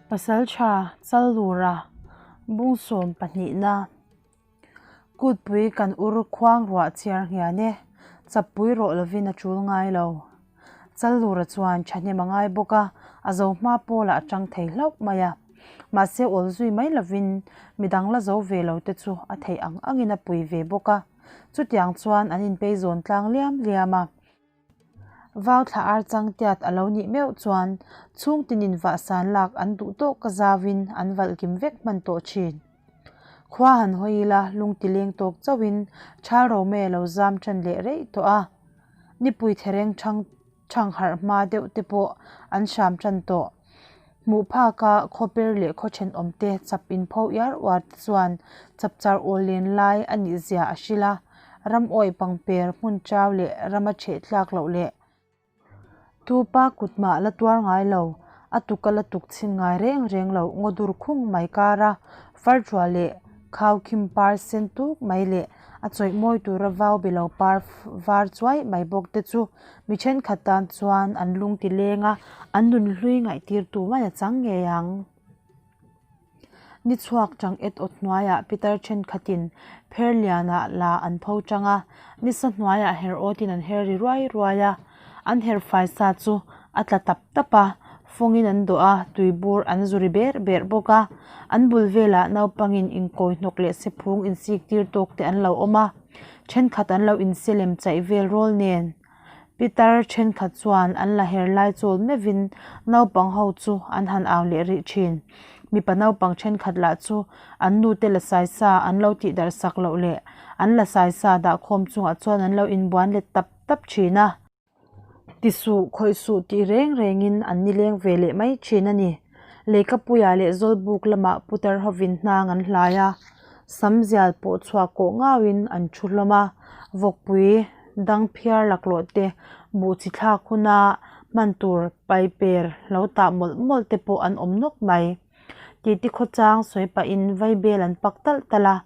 Pasaltha Challura bungsawm pahnihna Kutpui kan ur khuang ruah chiar nghian e, chappui rawh lovin a tul ngai lo. Challura chuan thahnem a ngai bawk a, a zo hma pawlah a tang thei hlauh mai a. Mahse awl zui mai lovin midang la zo ve lo te chu a theih ang angin a pui ve bawk a. Chutiang chuan an inpei zawn tlang liam liam a. Vau thla ar chang tiat a lo nih meuh chuan chhung tinin vahsan lak an duh tawk ka zauin an valh kim vek hman tawh thin. Khua han hawi ila lung ti leng tawk chauhin Thal Rome a lo zam tan leh reih tawh a. Nipui thereng thang thang harh hma deuh te pawh an hram tan tawh. Hmuh phaka khaw per leh khaw thenawm te chap inpho iar uar te chuan chapchar awl len lai a nih zia a hrilh a, ram awih pangper hmun chau leh rama chheh tlak loh leh tupa kut mah la tuar ngai lo, a tuk a la tuk chhin ngai reng reng loh ngaw dur khung mai kara farṭuah leh khaukhim par sen tuk mai leh a chawih mawi tura vau be lo par var chuai mai bawk te chu Mi thenkhat tan chuan an lung ti leng a, an nun hlui ngaihtir tu mai a chang ngei ang. Ni chhuak chang et awt hnuaiah pitar thenkhatin pher lianah la an pho chang a, nisa hnuaiah her awtin an her ri ruai ruai a, an her fai sa chu a tla tap tap a, fawngin an dawh a, tuibur an zu ri ber ber bawk a, an bul velah naupangin inkawi hnawk leh sephung insik tir tawk te an lo awm a. Thenkhat an lo inselem chaih vel rawl nen pitar thenkhat chuan an la her lai chawl meuhin naupang ho chu an han au leh rih thin. Mipa naupang thenkhat lah chu an nu te la sai sa an lo tih darh sak loh leh an la sai sa dah khawm chungah chuan an lo inbuan let tap tap thin a. Ti suh, khawih suh tih reng rengin an ni leng ve leh mai thin a ni. Leikapuia leh Zawlbuk lamah putar hovin hnang an hlai a, sam zial pawh chhuah kawh ngauin an thu hlawm a, vawkpui dang phiar laklawh te, buh chi thlak huna hman tur paiper lo tah mawlh mawlh te pawh an awm nawk mai. Titi khawchang sawi pahin vaibel an pak talh talh a,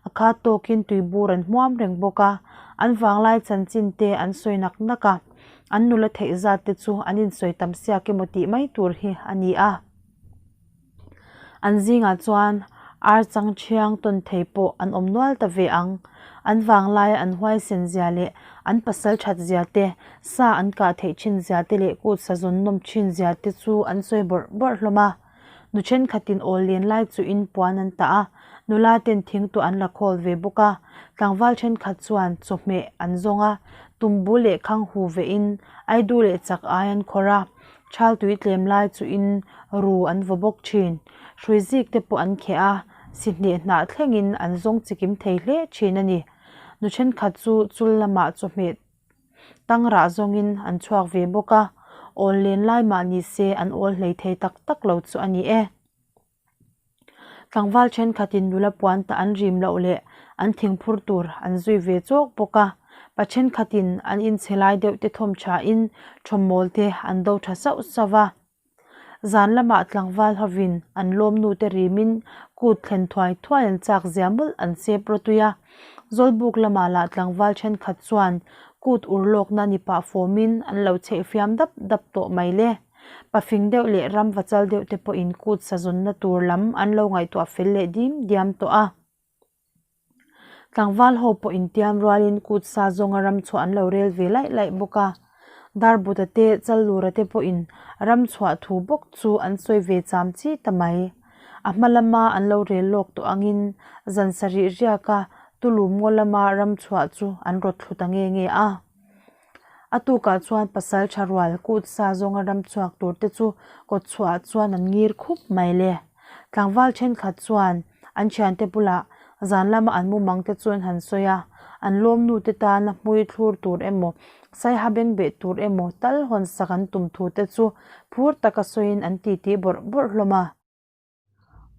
a khat tawkin tuibur an hmuam reng bawk a, an vanglai chanchin te an sawi nak nak a, an nula theih zat te chu an insawi tam siak emaw tih mai tur hi a ni a. An zingah chuan ar chang thiang tawn thei pawh an awm nual ta ve ang. An vanglaia an huaisen zia leh an pasal that zia te, sa an kah theih thin zia te leh kut sazawn nawm thin zia te chu an sawi bawrh bawrh hlawm a. Nu thenkhatin awl len lai chuhin puan an tah a, nula ten thingtuah an la khawl ve bawk a, tlangval thenkhat chuan chawhmeh an zawng a, tumbu leh khang hu vehin aidu leh chak ai an khawrh a, thal tui tlem lai chuhin ru an vaw bawk thin. Hrui zik te pawh an kheh a, sihneh hnah thlengin an zawng chikim thei hle thin a ni. Nu thenkhat chu chul lamah chawhmeh Tang rah zawngin an chhuak ve bawk a, awl len lai mah ni se an awl hlei thei tak tak lo chu a ni e. Tlangval thenkhatin nula puan tah an rim loh leh an thingphur tur an zui ve chawk bawk a, pa thenkhatin an inchhe lai deuh te thawm thain thawmmawl te an do tha sauh sauh va. Zan lamah tlangval hovin an lawmnu te rimin kut thlen thuai thuai an chak zia mawlh an sep rawtui a. Zawlbuk lamah lah tlangval thenkhat chuan kut ur lawkna ni pah fawmin an lo chheh fiam dap dap tawh mai le. Pafing deuh leh ram vachal deuh te pawhin kut sazawnna tur lam an lo ngaihtuah fel leh dim diam tawh a. Tlangval ho pawh intiam rualin kut sa zawnga ram chhuah an lo rel ve laih laih bawk a, Darbuta te Challura te pawhin ram chhuah thu bawk chu an sawi ve cham chi ta mai. A hma lama an lo rel lawk tawh angin zan sarih riaka Tulum ngaw lama ram chhuah chu an rawt thlu ta nge nge a. A tukah chuan pasal tha rual kut sa zawnga ram chhuak tur te chu kawt chhuah chuan an ngir khup mai le. Tlangval thenkhat chuan an thiante bulah zan lama an mumang te chu an han sawi a, an lawmnu te tana hmui thlur tur emaw, saiha bengbeh tur emaw tal hawn sak an tum thu te chu phur taka sawiin an titi bawrh bawrh hlawm a.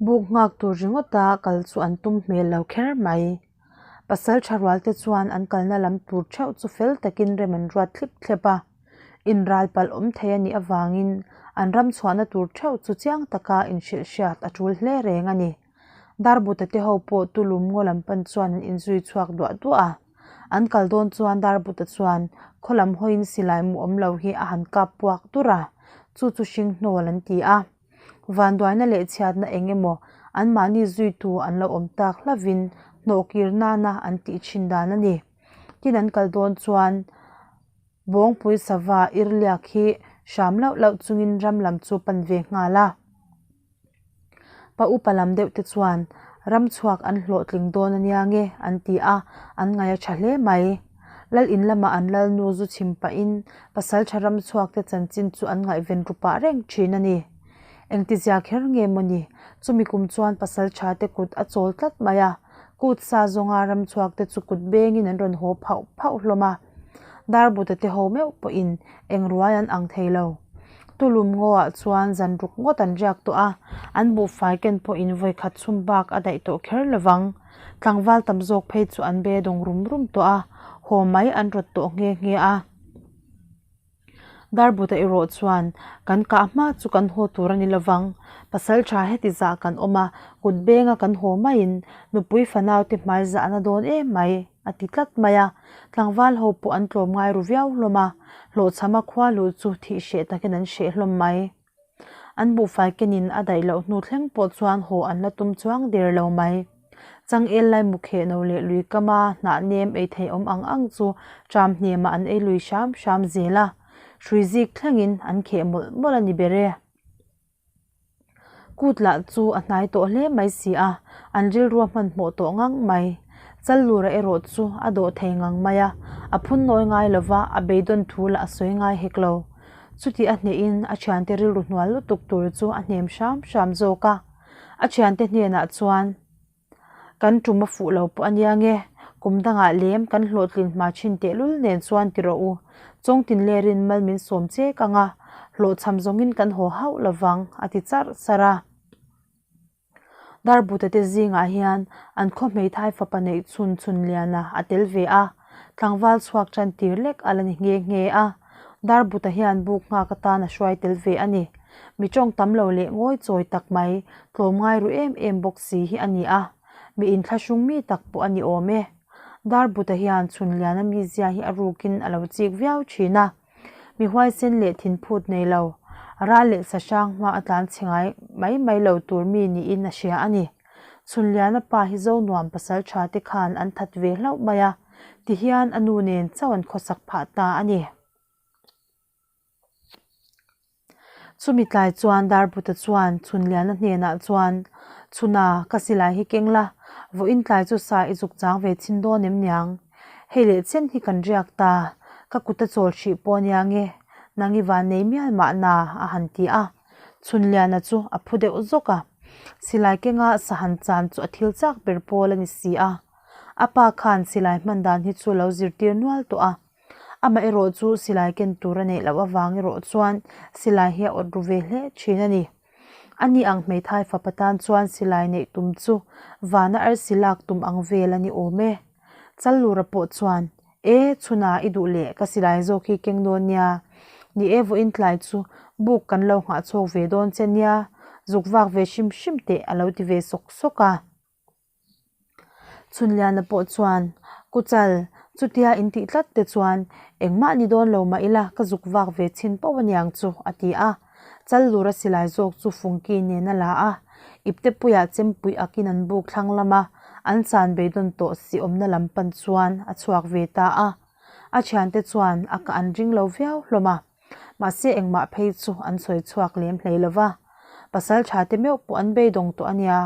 Buk nghak tur ringawta kal chu an tum hmel lo kher mai. Pasal tha rual te chuan an kalna lam tur theuh chu fel takin rem an ruat thlip thlep a. Inral palh awm thei a nih avangin an ram chhuahna tur theuh chu chiang taka inhrilh hriat a tul hle reng a ni. Darbuta te ho pawh tulum ngaw lam pan chuan an inzui chhuak duah duah a. An kal dawn chuan Darbuta chuan khaw lam hawiin silai mu awm lo hi a han kap puak dur a, chu chu hring hnawl an ti a. Vanduaina leh chhiatna eng emaw anmahni zuitu an lo awm tak hlauvin hnawhkir nana an tih thin dan a ni. Tin an kal dawn chuan Bawngpui sava irliak hi hram lauh lauh chungin ram lam chu pan ve nghal a. Pa upa lam deuh te chuan ram chhuak an hlawhtling dawn a nia nge an ti a, an ngaih a tha hle mai. Lal in lamah an lalnu zu chhim pahin pasaltha ram chhuak te chanchin chu an ngaihven ru pah reng thin a ni. Engtizia kher nge mawni chumi kum chuan pasaltha te kut a chawl tlat mai a, kut sa zawnga ram chhuak te chu kut bengin an rawn haw phauh phauh hlawm a. Darbuta te ho meuh pawhin eng ruai an ang thei lo. Tulum ngawah chuan zan ruk ngawt an riak tawh a, an buhfai ken pawhin vawi khat chhum bak a daih tawh kher lo vang. Tlangval tam zawk phei chu an be dawng rum rum tawh a, haw mai an rawt tawh nghe nghe a. Darbuta erawh chuan, Kan kah hma chu kan haw tur a ni lovang. Pasal tha heti zah kan awm a, kut benga kan haw maiin nupui fanaute hmai zahna dawn em mai, a ti tlat mai a. Tlangval ho pawh an tlawm ngai ru viau hlawm a, hlawhchhama khua luh chu thih hreh takin an hreh hlawm mai. An buhfai kenin a daih loh hnu thleng pawh chuan haw an la tum chuang der lo mai. Changel lai mukheh no leh lui kama hnah nem ei thei awm ang ang chu ṭam hnemah an ei lui hram hram zel a, hrui zik thlengin an kheh mawlh mawlh a ni ber e. Kut lah chu a hnai tawh hle mai si a, an rilru a hmanhmawh tawh ngang mai. Challura erawh chu a dawh thei ngang mai a, a phun nawi ngai lova a beidawn thu lah a sawi ngai hek lo. Chuti a hnehin a thiante rilru hnual lutuk tur chu a hnem hram hram zawk a. A thiante hnenah chuan, Kan tum a fuh lo pawh a nia nge, kum dangah lem kan hlawhtlin hma thin tehlul nen chuan ti rawh u. Chawngtin lerin mal min sawm chek ang a, hlawhchham zawngin kan haw hauh lovang, a ti charh charh a. Darbuta te zingah hian an khaw hmeithai fapa neih chhun chhun liana a tel ve a, tlangval chhuak tan tir lek a la ni nghe nghe a. Darbuta hian buk nghak atan a hruai tel ve a ni. Mi tawng tam lo leh ngawi chawi tak mai, tlawm ngai ru em em bawk si hi a ni a, mi inthlahrung mi tak pawh a ni awm e. Darbuta hian chhun liana mizia hi a rukin a lo chik viau thin a. Mi huaisen leh thinphut nei lo, ral leh sahrang hma a tlan chhe ngai mai mai lo tur mi niin a hria a ni. Chhunliana pa hi zo nuam pasal tha te khan an that ve hlauh mai a, tihian a nu nen chauh an khawsak phah ta a ni. Chumi tlai chuan Darbuta chuan Chhunliana hnenah chuan, Chhuna, ka silai hi keng la, vawiin tlai chu sa i zuk chang ve chhin dawn em niang? Hei leh chen hi kan riak ta, ka kut a chawl hrih pawh ania nge, nang i van nei mial mahna, a han ti a. Chhunliana chu a phu deuh zawk a, silai kenga sahan chan chu a thil chak ber pawl a ni si a. A pa khan silai hman dan hi chu lo zirtir nual tawh a, amaherawh chu silai ken tur a neih loh avang erawh chuan silai hi a awt ru ve hle thin a ni. Ani ang hmeithai fapa tan chuan silai neih tum chu vana arsi lak tum ang vel a ni awm e. Challura pawh chuan, E, chhuna i duh leh ka silai zawk hi keng dawn nia. Ni e, vawiin tlai chu buk kan lo nghah chhuak ve dawn che nia, zuk vak ve hrim hrim teh a lo ti ve sawk sawk a. Chhunliana pawh chuan, Kuchal, chutia in tih tlat te chuan engmah ni dawn lo mah ila ka zuk vak ve chhin poh aniang chu, a ti a. Challura silai zawk chu Fungki nen a la a, iptepuiah chempui akin an buk thlang lama an chan beidawn tawh si awmna lam pan chuan a chhuak ve ta a. A thiante chuan a kah an ring lo viau hlawm a. Mahse engmah phei chu an sawi chhuak lem hlei lo va, pasal tha te meuh pawh an beidawng tawh a nia.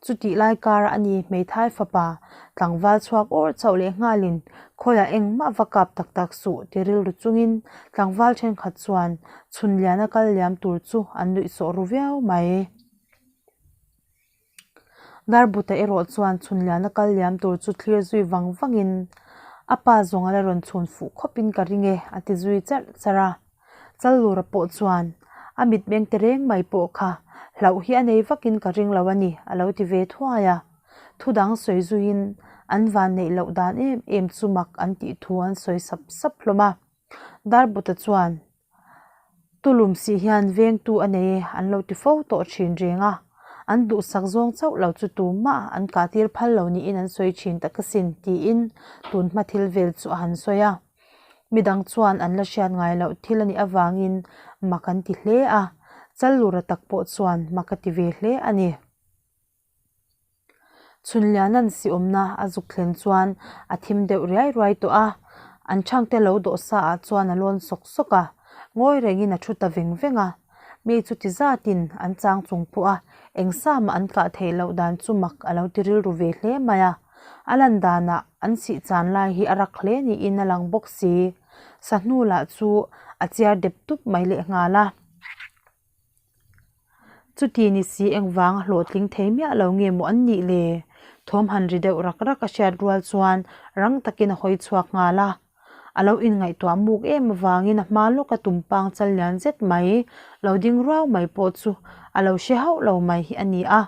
Chutih lai kara a ni hmeithai fapa tlangval chhuak awr chauh leh nghalin khawiah engmah va kap tak tak suh ti rilru chungin tlangval thenkhat chuan chhunliana kal liam tur chu an nuihsawh ru viau mai. Darbuta erawh chuan chhunliana kal liam tur chu thlir zui vang vangin a pa zawng a la rawn chhun fuh khawpin ka ring e a ti zui charh charh a. Challura pawh chuan a mitmeng te reng mai pawh kha hlauh hi a nei vakin ka ring lo a ni a lo ti ve thuai a. Thu dang sawi zuiin an van neih loh dan em em chu mak an tih thu an sawi sap sap hlawm a. Darbuta chuan Tulum sih hian vengtu a nei e an lo ti fo tawh thin reng a, an duhsak zawng chauh lo chu tumah an kah tir phal lo niin an sawi thin tak asin tiin tun hma thil vel chu a han sawi a. Midang chuan an la hriat ngai loh thil a nih avangin mak an ti hle a. Challura tak pawh chuan mak a ti ve hle a ni. Chhunliana'n si awmna a zuk thlen chuan a thim deuh riai ruai tawh a, an chhangte lo dawh sa ah chuan a lawn sawk sawk a, ngawi rengin a thu ta veng veng a. Mi chuti zatin an chang chung pawh a, eng sa mah an kah theih loh dan chu mak a lo ti rilru ve hle mai a. A lan danah an sih chan lai hi a rak hle niin a lang bawk si. Sahnu lah chu a chiar dep tup mai lehnghal a. Chuti ni si engvang a hlawhtling thei miah lo nge maw an nih le? Thawm han ri deuh rak rak a hriat rual chuan rang takin a hawi chhuak nghal a. A lo inngaihtuah muk em avangin a hma lawka tumpang chal lian zet mai lo ding ruau mai pawh chu a lo hre hauh lo mai hi a ni a.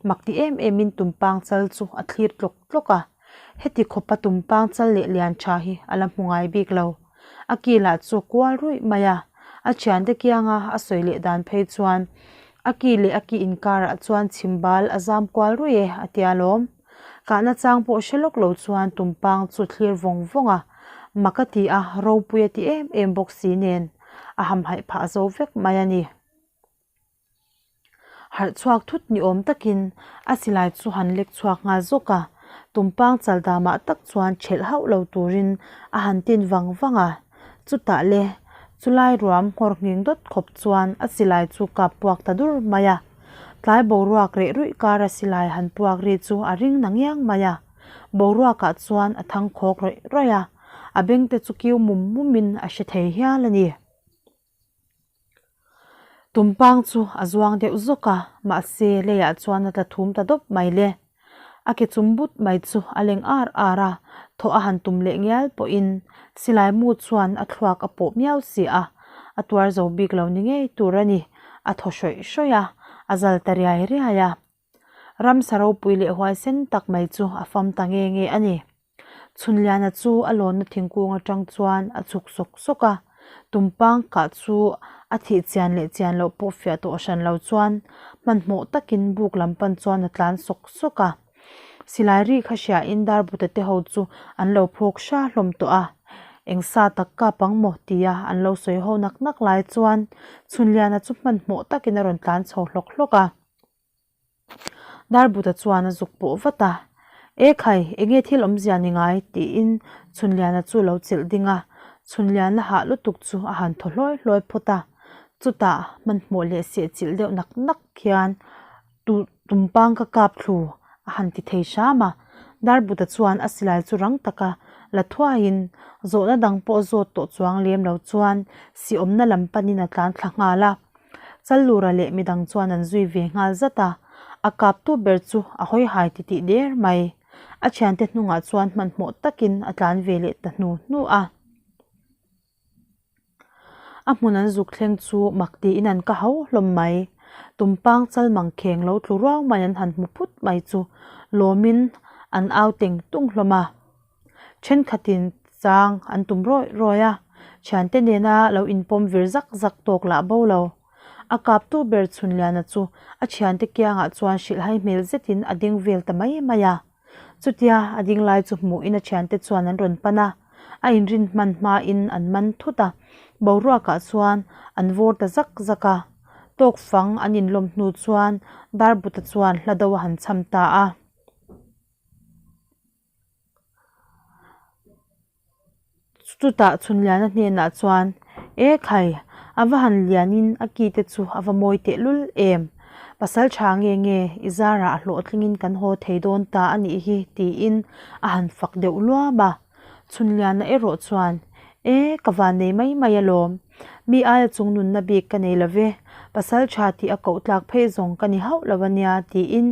Mak ti em emin tumpang chal chu a thlir tlawk tlawk a. Heti khawpa tumpang chal leh lian tha hi a la hmu ngai bik lo. A ki lah chu kual ruih mai a, a thiante kianga a sawi leh dan phei chuan a ki leh a ki inkarah chuan chhim bal a zam kual ruih e a tia lawm. Kahna chang pawh hre lawk lo chuan tumpang chu thlir vawng vawng a, mak a ti a, ropui a ti em em bawk si nen a hamhaih phah zo vek mai a ni. Harh chhuak thut ni awm takin a silai chu han lek chhuak nghal zawk a, tumpang chal damah tak chuan thelh hauh lo turin a han tin vang vang a, chutah le chulai ruam nghawr nghing dawt khawp chuan a silai chu kap puak ta dur mai a, tlai boruak reh ruih kara silai han puak ri chu a ring na ngiang mai a, boruakah chuan a thang khawk rawih rawih a, a bengte chu kiu mum mumin a hre thei hial a ni. Tumpang chu a zuang deuh zawk a, mahse leiah chuan a tla thum ta dawp mai le. A ke chum but mai chu a leng ar ar a, thawh a han tum leh ngial pawhin silai mu chuan a thluak a pawh miau si a, a tuar zo bik lo ni ngei tur a ni, a thaw hrawih hrawih a, a zal ta riai riai a. Ramsa ropui leh huaisen tak mai chu a fam ta nge nge a ni. Chhunliana chu a lawnna thingkung atang chuan a chhuk sawk sawk a, tumpang kah chu a thih chian leh chian loh pawh fiah tawh hran lo chuan hmanhmawh takin buk lam pan chuan a tlan sawk sawk a. Silai ri kha hriain Darbuta te ho chu an lo phawk hra hlawm tawh a, eng sa tak kap ang maw tia an lo sawi ho nak nak lai chuan Chhunliana chu hmanhmawh takin a rawn tlan chho hlawk hlawk a. Darbuta chuan a zuk pawh vat a, E khai, enge thil awmzia ni ngai? tiin Chhunliana chu lo chelh ding a, Chhunliana hah lutuk chu a han thaw hlawi hlawi phawt a, chutah hmanhmawh leh sehchilh deuh nak nak hian Tu tumpang ka kap thlu a han ti thei hram a, Darbuta chuan a silai chu rang taka la thuaiin zawhna dang pawh zawt tawh chuang lem lo chuan si awmna lam panin a tlan thla nghal a. Challura leh midang chuan an zui ve nghal zat a, a kaptu ber chu a hawi hai titih der mai. A thiante hnungah chuan hmanhmawh takin a tlan ve leh ta hnu hnu a. A hmun an zuk thleng chu mak tiin an ka hau hlawm mai. Tumpang chal mangkheng lo tlu ruau mai an han hmu phut mai chu lawmin an au teng tung hlawm a. Thenkhatin chang an tum rawih rawih a, thiante nena lo inpawm vir zak zak tawk lah bo lo. A kaptu ber Chhunliana chu a thiante kiangah chuan hrilhhai hmel zetin a ding vel ta mai mai a. Chutia a ding lai chu hmuhin a thiante chuan an rawn pan a, a inrin hman hmain an man thut a, boruakah chuan an vawr ta zak zak a. Tawk fang an inlawm hnu chuan Darbuta chuan hla do a han cham ta a. Chutah Chhunliana hnenah chuan, E khai, a va han lianin a ki te chu a va mawi tehlul em? Pasal tha nge nge i zarah a hlawhtlingin kan haw thei dawn ta a nih hi tiin a han fak deuh luam a. Chhunliana erawh chuan, E, ka van nei mai mai alawm. Mi aia chung nunna bik ka nei lo ve, pasal tha tih a koh tlak phei zawng ka ni hauh lo a nia tiin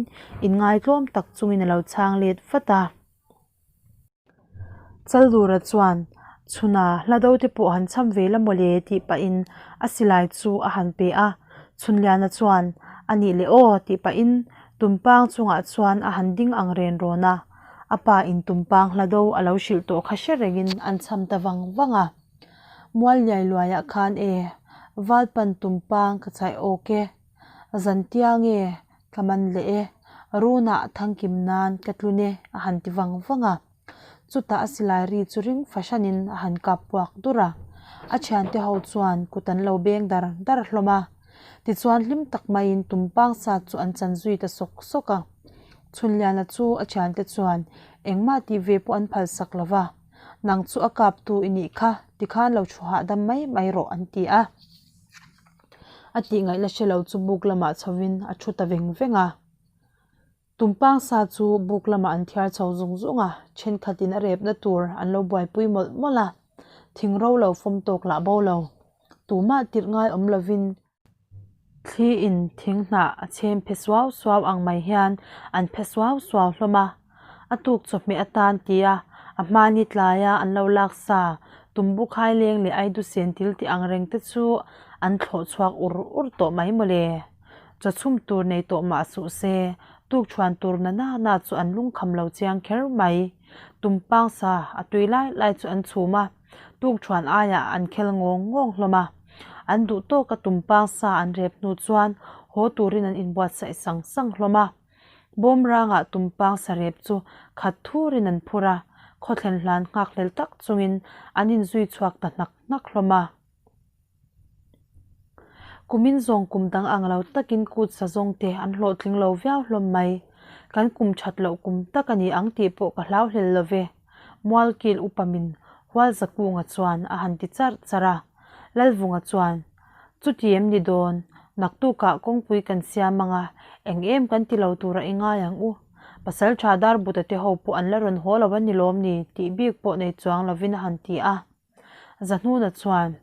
inngaitlawm tak chungin a lo chhang let vat a. Chaldura chuan chhuna hla do te pawh han cham ve la mawle tih pahin a silai chu a han pe a, Chhunliana chuan a nih leh aw tih pahin tumpang chungah chuan a han ding ang ren rawn a, a pa in tumpang hla do a lo hrilh tawh kha hre rengin an cham ta vang vang a. Mual liai luaiah khan e, Valpan tumpang ka chhaih awk e, Zantiang e, ka man leh e, Runah thangkim nan ka tlun e a han ti vang vang a. Chutah a silai ri chu ring fahranin a han kap puak dur a. A thiante ho chuan kut an lo beng dar dar hlawm a. Tichuan hlim tak maiin tumpang sa chu an chan zui ta sawk sawk a. Chhunliana chu a thiante chuan engmah tih ve pawh an phalsak lo va, Nang chu a kaptu i nih kha, tikhan lo thu hahdam mai mai rawh an ti a. A tihngaihna hre lo chu buk lamah chhovin a thu ta veng veng a. Tumpang sa chu buk lamah an thiar chho zung zung a, thenkhatin a repna tur an lo buaipui mawlh mawlh a, thing ro lo fawm tawk lah bo lo. Tumah tirh ngai awm lovin thli in thing hnah a chhem phe suau suau ang mai hian an phe suau suau hlawm a. A tuk chawhmeh atan tia a hmani tlaia an lo lak sa tumbu khaileng leh aidusen til tih ang reng te chu an thlawh chhuak ur ur tawh mai mawle. Chaw chhum tur nei tawh mah suh se, tukṭhuan tur na na na chu an lungkham lo chiang kher mai. Tumpang sa a tui lai lai chu an chhum a, tukṭhuan aiah an khel ngawng ngawng hlawm a. An duh tawka tumpang sa an rep hnu chuan haw turin an inbuatsaih sang sang hlawm a. Bawmrangah tumpang sa rep chu khat thurin an phur a, khawthlen hlan nghakhlel tak chungin an inzui chhuak ta hnak hnak hlawm a. Kumin zawng kum dang ang lo takin kut sa zawng te an hlawhtling lo viau hlawm mai. Kan kum that loh kum tak a ni ang tih pawh ka hlau hlel lo ve. Mualkil upa min Hualzakunga chuan a han ti charh charh a. Lalvunga chuan, Chuti em ni dawn, naktukah kawngpui kan siam ang a, eng em kan ti lo tura i ngai ang u. Pasaltha Darbuta te ho pawh an la rawn haw lo a ni lawm ni tih bik pawh nei chuang lovin a han ti a. Zahnuna chuan,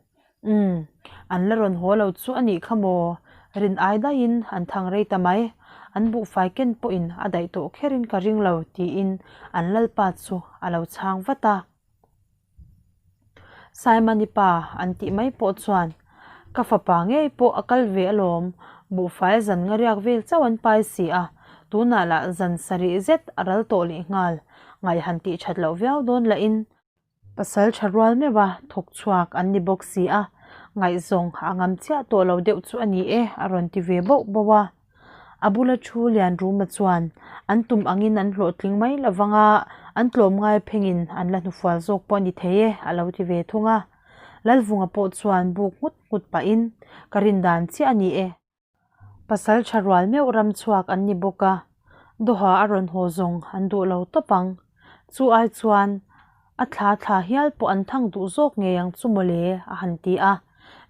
Umm, an la rawn haw lo chu a nih kha maw? Rin ai daihin an thang rei ta mai, an buhfai ken pawhin a daih tawh kherin ka ring lo, tiin an lalpa chu a lo chhang vat a. Saimani pa an tih mai pawh chuan, Ka fapa ngei pawh a kal ve alawm, buhfai zan nga riak vel chauh an pai si a, tunah lah zan sarih zet a ral tawh leh nghal, ngaih han tih that loh viau dawn lahin, Pasal tha rual meuh a, thawk chhuak an ni bawk si a, ngaihzawng a ngam chiah tawh lo deuh chu a ni e a rawn ti ve bauh bauh a. A bula thu lian Ruma chuan an tum angin an hlawhtling mai lo vang a, an tlawm ngai phengin an la hnufual zawk pawh a ni thei e a lo ti ve thung a. Lalvunga pawh chuan buk nghut nghut pahin, Ka rin dan chiah a ni e. Pasal tha rual meuh ram chhuak an ni bawk a, Doha a rawn haw zawng an duh lo tawp ang. Chu ai chuan a thla thla hial pawh an thang duh zawk ngei ang chu mawle a han ti a.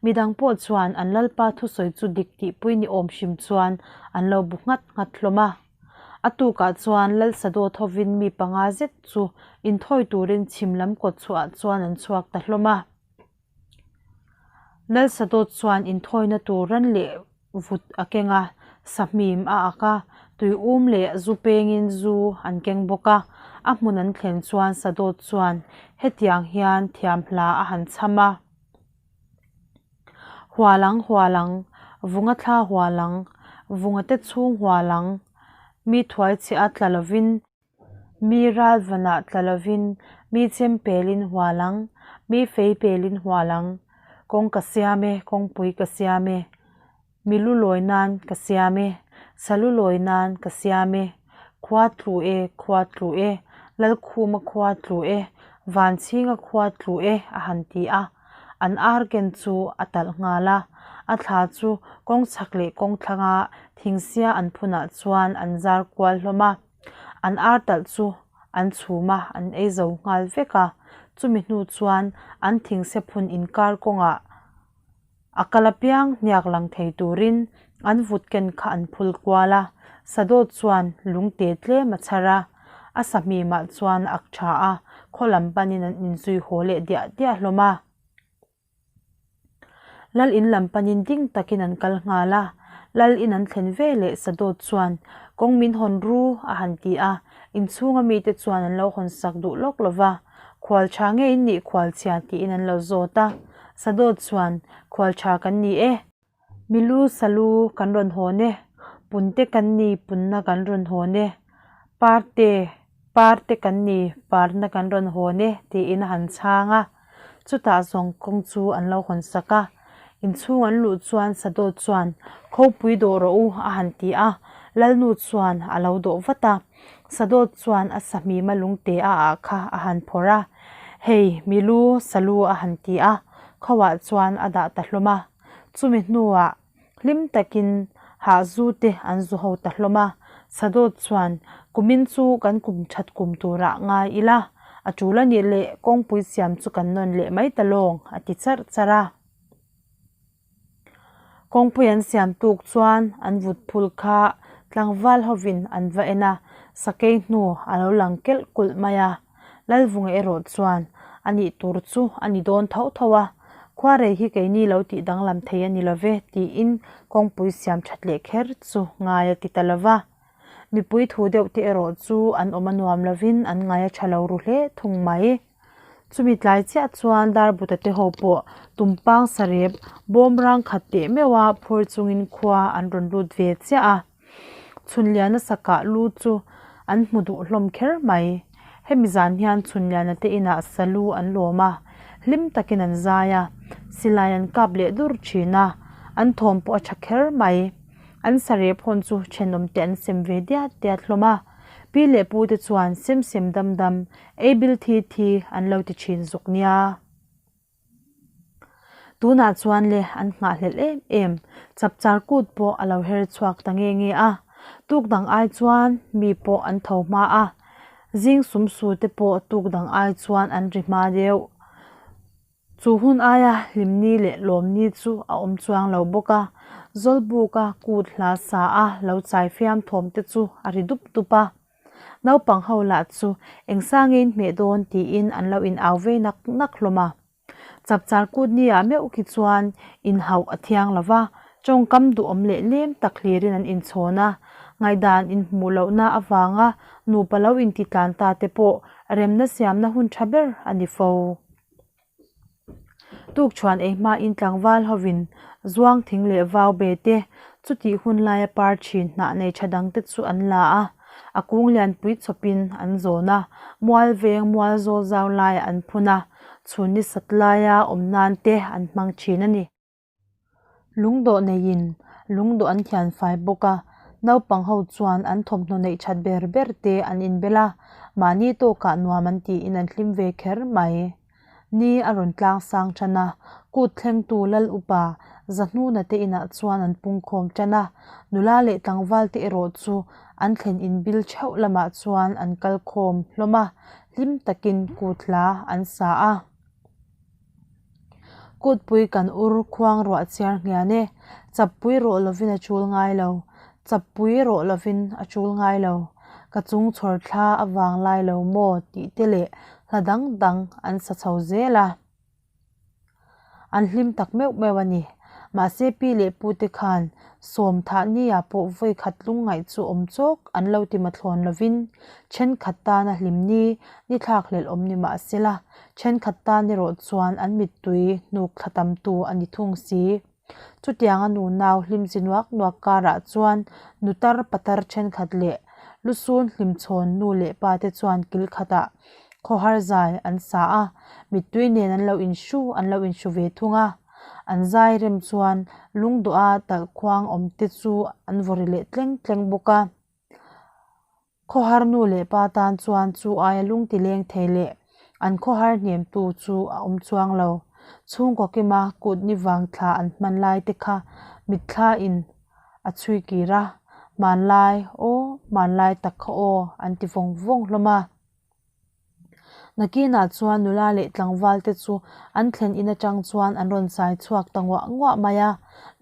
Midang pawh chuan an lalpa thusawi chu dik tihpui ni awm hrim chuan an lo bu nghat nghat hlawm a. A tukah chuan Lalsadawt hovin mi panga zet chu inthawi turin chhim lam kawt chhuah chuan an chhuak ta hlawm a. Lalsadawt chuan inthawina tur ran leh vut a keng a, sahmim a ak a, tui um leh zu pengin zu an keng bawk a. A hmun an thlen chuan Sadawt chuan hetiang hian thiam hla a han chham a, Hual ang hual ang, vunga thla hual ang, vunga te chhung hual ang, mi thuai chhe a tla lovin, Mi ralvanah tla lovin mi chem pelin hual ang, mi fei pelin hual ang. Kawng ka siam e, kawngpui ka siam e, mi lu lawi nan ka siam e, sa lu lawi nan ka siam e, khua tlu e, khua tlu e, Lalkhuma khua tlu e, Vanchhinga khua tlu e a han ti a. An ar ken chu a talh nghal a, a thla chu kawng chhak leh kawng thlanga thingsia an phunah chuan an zar kual hlawm a. An ar talh chu an chhum a, an ei zo nghal vek a. Chumi hnu chuan an thingse phun inkar kawngah a kal apiang hniak lang thei turin an vut ken kha an phul kual a. Sadawt chuan lungte tlem a chhar a, a sahmimah chuan a ak tha a, khaw lam panin an inzui haw leh diah diah hlawm a. Lal in lam panin ding takin an kal nghal a, Lal in an thlen ve leh Sadawt chuan, Kawng min hawn ru a han ti a, inchhunga mite chuan an lo hawn sak duh lawk lo va, Khual tha nge in nih khual chhia tiin an lo zawt a, Sadawt chuan, Khual tha kan ni e. Milu salu kan rawn hawn e, punte kan ni punna kan rawn hawn e, parte parte kan ni parna kan rawn hawn e tiin a han chhang a. Chutah zawng kawng chu an lo hawn sak a. Inchhung an luh chuan Sadawt chuan Khawpui dawh rawh u a han ti a, Lalnu chuan a lo dawh vat a. Sadawt chuan a sahmima lungte a ah kha a han phawrh a, Hei milu salu a han ti a, khauah chuan a dah ta hlawm a. Chumi hnuah. Hlim takin hahzu te an zu ho ta hlawm a, Sadawt chuan, Kumin chu kan kum that kum turah ngai ila, a tul a nih leh kawngpui siam chu kan nawn leh mai ta lawng, a ti charh charh a. Kawngpui an siam tuk chuan an vut phul kha tlangval hovin an va en a, sakei hnu a lo lang kelh kulh mai a. Lalvunga erawh chuan a nih tur chu a ni dawn tho tho a, khuarei hi keini lo tih danglam thei a ni lo ve tiin kawngpui siam that leh kher chu ngai a ti ta lo va. Mipui thu deuh te erawh chu an awm a nuam lovin an ngai a tha lo ru hle thung mai. Chumi tlai chiah chuan Darbuta te ho pawh tumpang sarep bawmrang khat teh meuha phur chungin khua an rawn lut ve chiah a. Chhunliana sakah lu chu an hmu duh hlawm kher mai. Hemi zan hian Chhunliana te inah salu an lawm a, hlim takin an zai a, silai an kap leh dur thin a, an thawm pawh a tha kher mai. An sarep hawn chu thenawm te an sem ve diat diat hlawm a, pi leh pu te chuan sem sem dam dam, ei bil thi thi an lo ti thin zuk nia. Tunah chuan le an nghahhlelh em em, chapchar kut pawh a lo her chhuak ta nge nge a, tuk dang ai chuan mi pawh an tho hma a, zing sum su te pawh tuk dang ai chuan an ri hma deuh. Chu hun aia hlimni leh lawmni chu a awm chuang lo bawk a, Zawlbuka kut hla sa a lo chai fiam thawm te chu a ri dup dup a. Naupang ho lah chu eng sang in hmeh dawn tiin an lo in au vei nak nak hlawm a. Chapchar kut ni ah meuh khi chuan inhauh a thiang lo va, tawngkam duhawm leh lem tak hlirin an inchhawn a, ngaihdan inhmuh lohna avanga nupa lo inti tlan ta te pawh remna siamna hun tha ber a ni fo. Tukchhuan ei hmain tlangval hovin zuang thing leh vau be te, chutih hun laia par thin hnah nei tha dang te chu an la a, a kung lianpui chawpin an zawn a, mual veng mual zawl zau laiah an phun a, chhun ni sat laia awm nan te an hmang thin a ni. Lungdawh neiin lungdawh an thian fai bawk a, naupang ho chuan an thawmhnaw neih that ber ber te an inbel a, mahni tawkah nuam an tiin an hlim ve kher mai. Ni a rawn tlang sang tan a, kut thlengtu Lal upa Zahnuna te inah chuan an pungkhawm tan a, nula leh tlangval te erawh chu an thlen inbil theuh lamah chuan an kal khawm hlawm a, hlim takin kut hla an sa a. Kutpui kan ur khuang ruah chiar nghian e, chappui rawh lovin a chul ngai lo, chappui rawh lovin a chul ngai lo, ka chung chhawr thla a vang lai lo maw tih te leh hla dang dang an sa chho zel a. An hlim tak meuh meuh a ni. Mahse pi leh pu te khan sawm thah ni ah pawh vawi khat lungngaih chu awm chawk an lo ti mathlawn lovin thenkhat tana hlim ni ni thlak hlelh awm ni mahsela Thenkhat tan erawh chuan an mittui hnuk thla tamtu a ni thung si. Chutianga nunau hlim chi nuak nuak karah chuan nutar patar thenkhat leh lusun hlimchhawn nu leh pa te chuan kil khatah khawhar zai an sa a, mittui nen an lo inhru an lo inhru ve thung a. An zai rem chuan lungdawha talhkhuang awm te chu an vawri leh tleng tleng bawk a. Khawhar nu leh pa tan chuan chu aia lung ti leng thei leh an khawhar hnemtu chu a awm chuang lo. Chhungkaw kima kut ni vang thla an hman lai te kha mitthla in a chhui kir a, hmanlai aw hmanlai tak kha aw an ti vawng vawng hlawm a. Nakinah chuan nula leh tlangval te chu an thlen in atang chuan an rawn chai chhuak ta nguah nguah mai a,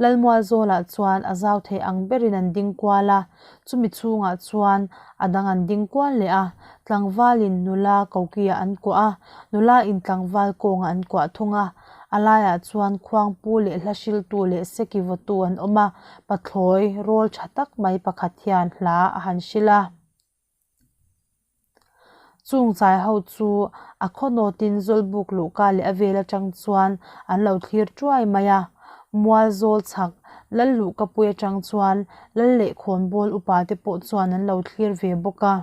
Lalmual zawlah chuan a zau thei ang berin an ding kual a, chumi chhungah chuan a dang an ding kual leh a, tlangvalin nula kokiah an kuah a, nula in tlangval kawngah an kuah thung a, a laiah chuan khuangpu leh hla hriltu leh seki vawtu an awm a, pathlawi rawl tha tak mai pakhat hian hla a han hrilh a. Chung chai ho chu a khawnawtin Zawlbuk luhka leh a vel atang chuan an lo thlir tuai mai a, mual zawl chhak lal luhka pui atang chuan lal leh khawnbawl upa te pawh chuan an lo thlir ve bawk a.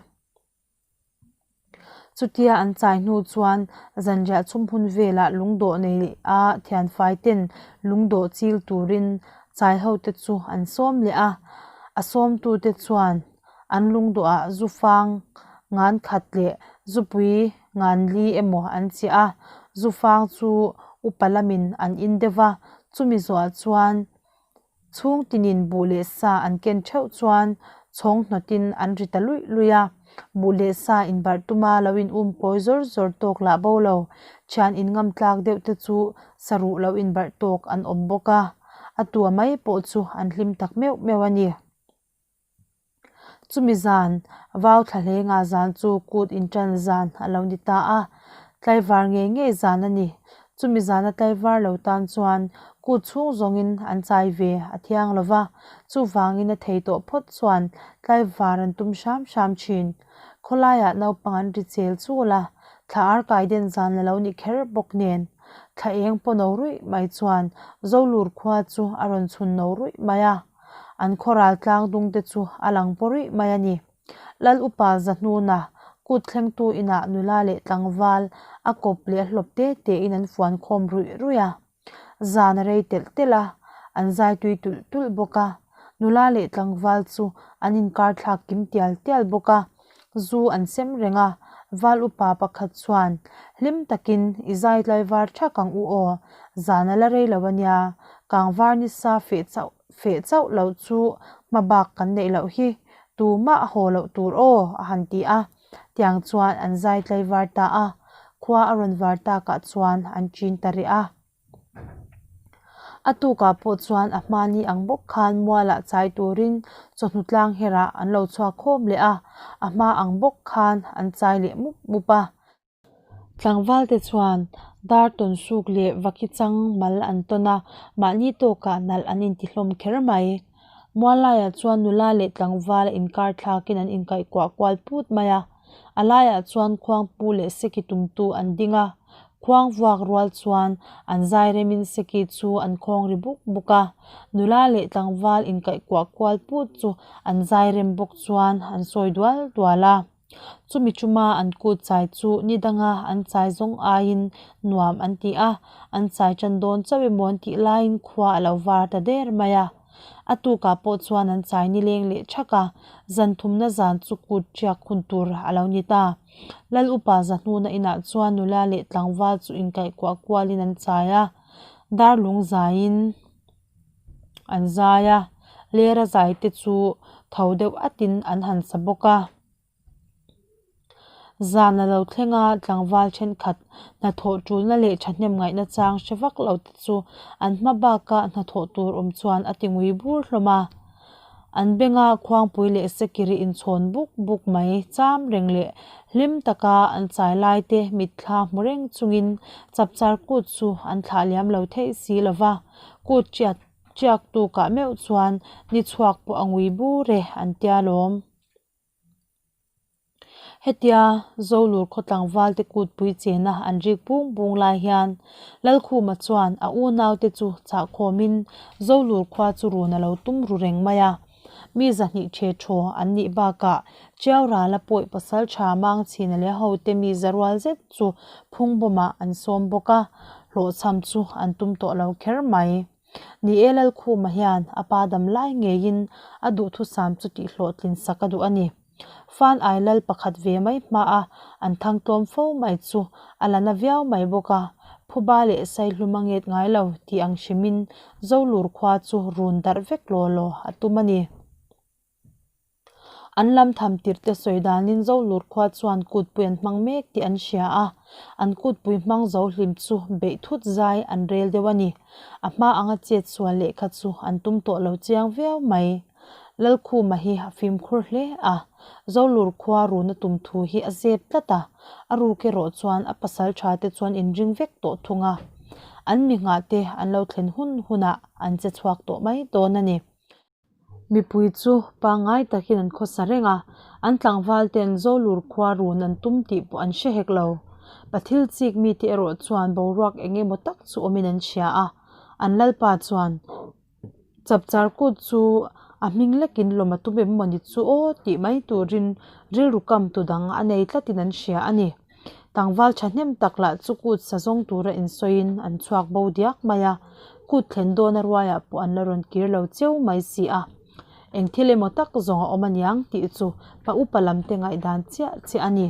Chutia an chai hnu chuan zanriah chhum hun velah lungdawh nei a thianfai ten lungdawh chil turin chai ho te chu an sawm leh a, a sawmtu te chuan An lungduhah zu fang ngan khat leh zupui ngan li emaw an chiah a, zu fang chu upa lamin an in deuh va, chumi zawhah chuan Chhung tinin buh leh sa an ken theuh chuan chhawng hnawtin an ri ta luih luih a. Buh leh sa inbarh tuma lo in um kawi zawr zawr tawk lah bo lo. Thian in ngam tlak deuh te chu saruh lo inbarh tawk an awm bawk a. A tua mai pawh chu an hlim tak meuh meuh a ni. Chumi zan, vau thla hlenga zan chu kut inṭan zan a lo ni ta a, tlaivar ngei ngei zan a ni. Chumi zana tlaivar lo tan chuan kut chhung zawngin an chai ve a thiang lo va, chuvangin a thei tawh phawt chuan tlaivar an tum hram hram thin. Khawlaiah naupang an ri chel chul a, thla ar kai den zan a lo ni kher bawk nen. Thla eng paw no ruih mai chuan Zolur khua chu a rawn chhun no ruih mai a. An khawral tlang dung te chu a lang paw ruih mai a ni. Lal upa Zahnuna kut thlengtu inah nula leh tlangval a kawp leh a hlawp te tein an fuan khawm ruih ruih a. Zan a rei telh telh a, an zai tui tulh tulh bawk a. Nula leh tlangval chu an inkar thlak kim tial tial bawk a. Zu an sem reng a, val upa pakhat chuan, Hlim takin i zai tlaivar thak ang u aw, zan a la rei lo a nia, kangvar nisa feh chauh feh chauh loh chu hma bak kan neih loh hi, tumah a haw loh tur aw, a han ti a. Tiang chuan an zai tlaivar ta a, khua a rawn var takah chuan an ṭin ta rih a. A tukah pawh chuan a hmani ang bawk khan mualah chai turin chawhnu tlang herah an lo chhuak khawm leh a, a hma ang bawk khan an chai leh mup mup a. Tlangvalte chuan dar tawn suk leh vaki chang mal an tawn a, mahni tawkah nalh an intihlawm kher mai. Mual laiah chuan nula leh tlangval inkar thlakin an inkaihkuah kual put mai a, a laiah chuan khuangpu leh seki tumtu an ding a, khuang vuak rual chuan an zai remin seki chu an khawng ri buk buk a, nula leh tlangval inkaihkuah kual put chu an zai rem bawk chuan an sawi dual dual a. Chumi chuma an kut chai chu ni danga an chai zawng aiin nuam an ti a, an chai tan dawn chauh emaw an tih laiin khua a lo var ta der mai a. A tukah pawh chuan an chai nileng leh thak a, zan thumna zan chu kut ṭiak hun tur a lo ni ta. Lal upa Zahnuna inah chuan nula leh tlangval chu inkaihkuah kualin an chai a, darlung zaiin an zai a, lera zai te chu tho deuh atin an han sa bawk a. Zan a lo thleng a, tlangval thenkhat hnathawh tulna leh thahnem ngaihna chang hre vak lo te chu an hma baka hnathawh tur awm chuan a ti ngui bur hlawm a. An benga khuangpui leh sekiri inchhawn buk buk mai cham reng leh hlim taka an chai lai te mitthla hmu reng chungin chapchar kut chu an thlah liam lo theih si lo va, kut chiat chiak tukah meuh chuan ni chhuak pawh a ngui bur e an tia lawm. Hetia Zolur khaw tlangval te kutpui chena an rik bung bung lai hian Lalkhuma chuan a unaute chu chahkhawmin Zolur khua chu run a lo tum ru reng mai a. Mi zahnih ṭhe ṭhaw an nih bakah Chiau rala pawi pasal ṭha mang chhin a leh hote mi za rual zet chu phungbawmah an sawm bawk a, hlawhchham chu an tum tawh lo kher mai. Ni e Lalkhuma hian a pa dam lai ngeiin a duhthusam chu tihhlawhtlin sak a duh a ni. Fan ai lal pakhat ve mai hmaa an thang tlawm fo mai chu a la na viau mai bawk a, phuba leh saihlum a nget ngai lo tih ang hrimin Zolur khua chu run darh vek law law a tum a ni. An lam tham tirh te sawi danin Zolur khua chuan kutpui an hmang mek tih an hria a, an kutpui hmang zo hlim chu beih thut zai an rel deuh a ni. A hma anga chet sual lehkha chu an tum tawh lo chiang viau mai. Lalkhuma hi a fimkhur hle a, Zolur khua runa tum thu hi a zep tlat a, a ruk erawh chuan a pasal tha te chuan inring vek tawh thung a. An mi nghah te an lo thlen hun hunah an che chhuak tawh mai dawn a ni. Mipui chu pangngai takin an khawsa reng a, an tlangval ten Zolur khua run an tum tih pawh an hre hek lo. Pathil chik mite erawh chuan boruak eng emaw tak chu awmin an hria a, an lalpa chuan Chapchar kut chu a hming lekin lawm a tum em mawni chu aw tih mai turin rilru kam tu dang a nei tlatin an hria a ni. Tlangval thahnem tak lah chu kut sa zawng tura insawiin an chhuak bo diak mai a, kut thlen dawna ruaiah pawh an la rawn kir lo cheu mai si a. Eng thil emaw tak zawng a awm aniang tih chu pa upa lam te ngaihdan chiah chiah a ni.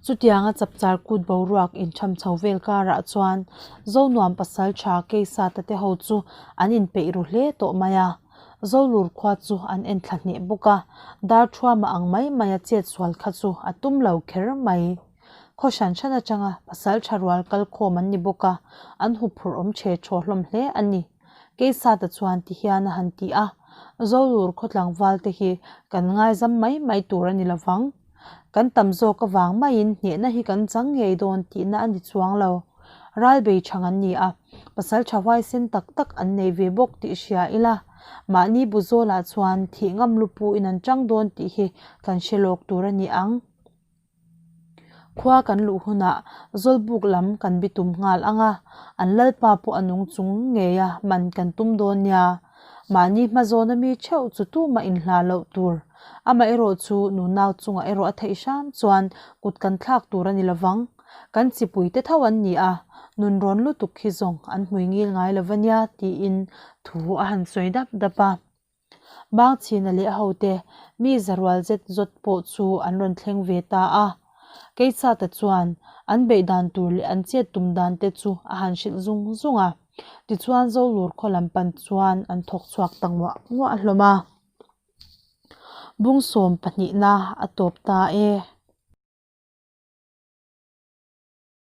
Chutianga chapchar kut boruak intham chho vel karah chuan Zonuam pasaltha Keisata te ho chu an inpeih ru hle tawh mai a. Zolur khua chu an en thla hneh bawk a, Darthuama ang mai maia chet sual kha chu a tum lo kher mai. Khaw hran hran atanga pasaltha rual kal khawm an ni bawk a, an huphurh awm che thaw hlawm hle a ni. Keisata chuan ti hian a han ti a, Zolur khaw tlangval te hi kan ngaizam mai mai tur a ni lovang. Kan tam zawk avang maiin hnehna hi kan chang ngei dawn tihna a ni chuang lo. Ral bei chhang an ni a, pasaltha huaisen tak tak an nei ve bawk tih hria ila, mahni bu zawlah chuan thih ngam lu pu in an chang dawn tih hi kan hre lawk tur a ni ang. Khua kan luh hunah Zawlbuk lam kan bitum nghal ang a, an lalpa pawh a nung chung ngei a man kan tum dawn nia. Mahni hma zawna mi theuh chu tumah inhla loh tur. Amaherawh chu nunau chungah erawh a theih hram chuan kut kan thlak tur a ni lovang. Kan chipuite tho an ni a, nunrawn lutuk hi zawng an hmui ngil ngai lo va nia tiin thu a han sawi dap dap a. Bangchhina leh hote mi zarual zet zawt pawh chu an rawn thleng ve ta a. Keisata chuan an beih dan tur leh an chet tum dan te chu a han hrilh zung zung a. Tichuan Zolur khaw lam pan chuan an thawk chhuak ta nguah nguah hlawm a. Bung sawm pahnihna a tawp ta e.